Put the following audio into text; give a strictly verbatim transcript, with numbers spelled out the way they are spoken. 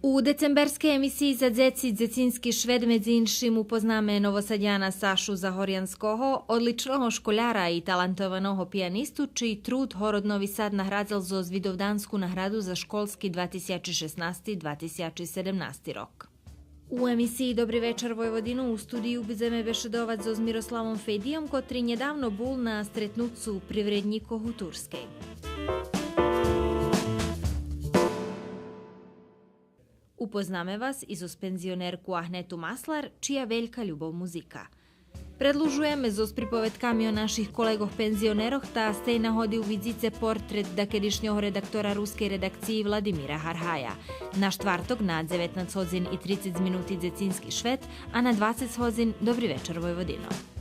У децемберскей емисиї за дзеци Дзецински швет медзи иншим упознаме Новосадяна Сашу Загорянского, одличного школяра и талантованого пиянисту, чий труд город Нови Сад наградзел зоз Видовданску награду за школски два тисячи шеснасти, два тисячи седемнасти рок. У емисиї Добри вечар, Войводино у студию будземе бешедовац зоз Мирославом Фейдийом, котри нєдавно бул на стретнуцу привреднїкох у Турскей. Упознаме вас и зоз пензионерку Агнету Маслар, чия велька любов музика. Предлужуєме зоз приповедками о наших колеґох пензионерох, та з тей нагоди увидзице портрет дакедишнього редактора рускей редакциї Владимира Гаргая. На штварток на дзеветнац годзин и трицец минути Дзецински швет, а на двацец годзин Добри вечар, Войводино.